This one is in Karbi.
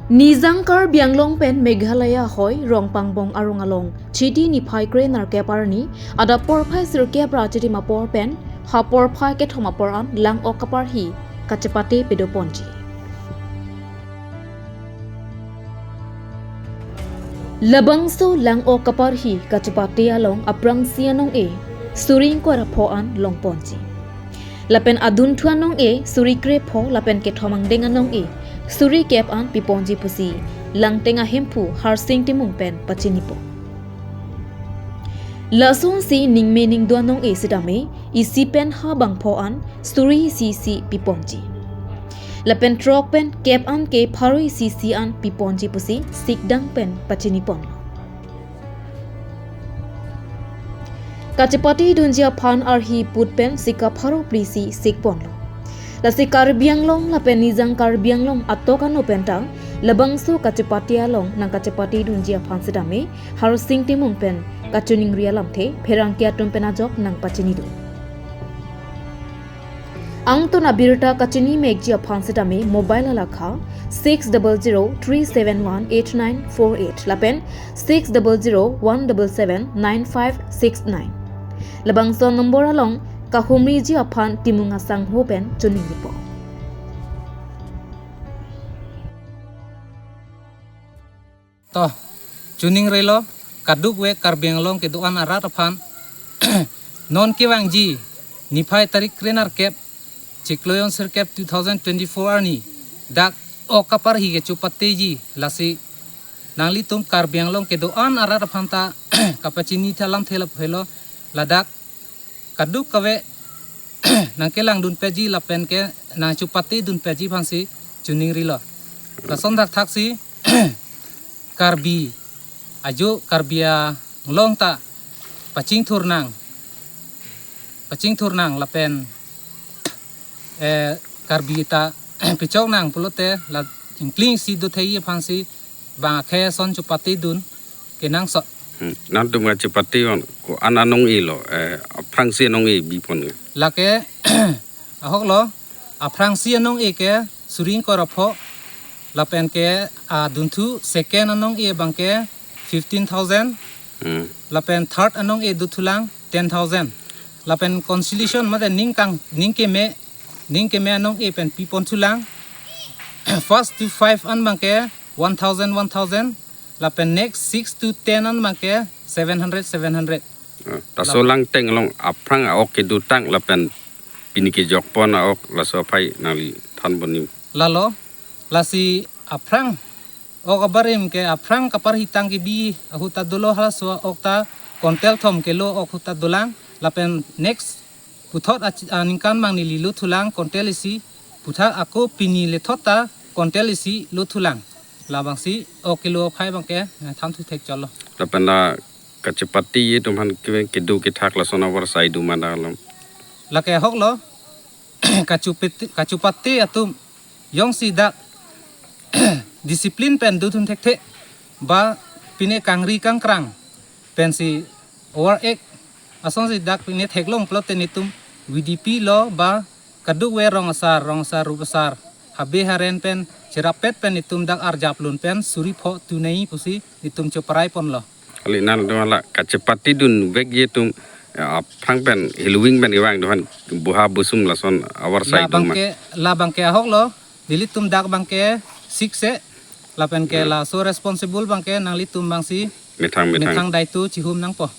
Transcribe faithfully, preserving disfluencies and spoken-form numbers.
Nijang Karbi Anglong pen Meghalaya ahoi Rongpangbong arong along Chiti niphai krenerkep arni adap porphai sirkep ra chitim apor pen ha porphai kethom apor an lang-ok kaparhi kachepate pedoponji. Labangso lang-ok kaparhi kachepate along aphrangsi anong-e suri ingkoi ra pho an longponji. Lapen adunthu anong-e suri krepho lapen kethom angdeng anong-e suri kep an piponji pusi Langteng a Hemphu Harsing Timung pen pachinipo. Lasonsi ningme ningdo anong-e sitame isi pen ha bangpho an suri isi isi piponji. Lapen throk pen kep an ke pharo isi isi an piponji pusi sikdang pen pachinipon. Kachepate dunji aphan arhi put pen sika pharo phli si sikponlo. Lasi Karbi Anglong lapen Nijang Karbi Anglong atok ano penta labangso kachepate along nangkachepate dunji aphan sitame Harsing Timung pen kachiningri alamthe pherangke atum pen ajok nangpachinidun. Angton abirta kachini mekji aphan sitame mobile alakha six double zero three seven one eight nine four eight lapen six double zero one double seven nine five six nine. Labangso number along kahumriji aphan Timung asangho pen chiningripo. To, chiningrilo, kadokave Karbi Anglong kedo-an arat aphan. Non kevangji, niphai tarik krenerkep, chiklo jon sirkep two thousand twenty-four arni, dak-ok kaparhi kechepateji, lasi nanglitum Karbi Anglong kedo-an arat aphan ta kapachinithe alamthe lapulo, ladak kadokave nangkelangdunpetji lapen ke nangchepatedunpetji aphansi chiningrilo. Lason thakthaksi Karbi ajo Karbi Anglong ta pachingthurnang, pachingthurnang lapen, eh, Karbi ta pechoknang pulote la ingklingsi dothekji aphansi bang akhei ason chepatedun kenangsot. Hmm. Nangtum kachepate on ko-an anong-elo, eh, aphrangsi anong-e bipon ke? Lake ahoklo, aphrangsi anong-e ke suri ingkoi ra pho, lapen ke adunthu second anong-e abang ke fifteen thousand, Hmm. lapen third anong-e dothulang ten thousand. Lapen consolation mate ningkang, ningkeme, ningkeme anong-e pen piponthulang. First to five an abang ke one thousand, one thousand. Lapen next six to ten an abang ke seven hundred, seven hundred. Ah, laso Langteng along aphrang a-ok kedotang lapen pini kejokpon a-ok laso aphai nangli thanbon ni. Lalo, lasi aphrang ok abarim ke aphrang kaparhitang kebi ahut ta dolo, halaso ok ta kontel thom kelo ok ahut ta dolang, lapen next puthot ach-, aningkan abang neli lothulang kontel isi, puthot ako pini lethot ta kontel isi lothulang. Labangsi ok kelo aphai abang ke, eh, than thuthek cholo. Lapen la kachepate atum aphan ke, kedo kethak lason avarsai do ma dak along? Lake ahoklo, kachepate, kachepate atum jongsi dak discipline pen dodun thekthe, ba pine kangri kangkrang pensi over act asonsi dak pine theklong pulote netum V D P lo ba kadokave rong asar, rong asar, rup asar, habe haren pen cherapet pen netum dak arjap lun pen suri pho tunei pusi netum cheprai ponlo. Kali nangtum la kachepatedun vekji atum, eh, aphrang pen heloving pen kevang do aphan buha busum lason avarsai do ma? Labang ke, labang ke ahoklo, nelitum dak abang ke sikse, lapen ke, Hmm. laso responsible abang ke nanglitum abangsi methang, methang. Methang daitu chihum nangpo.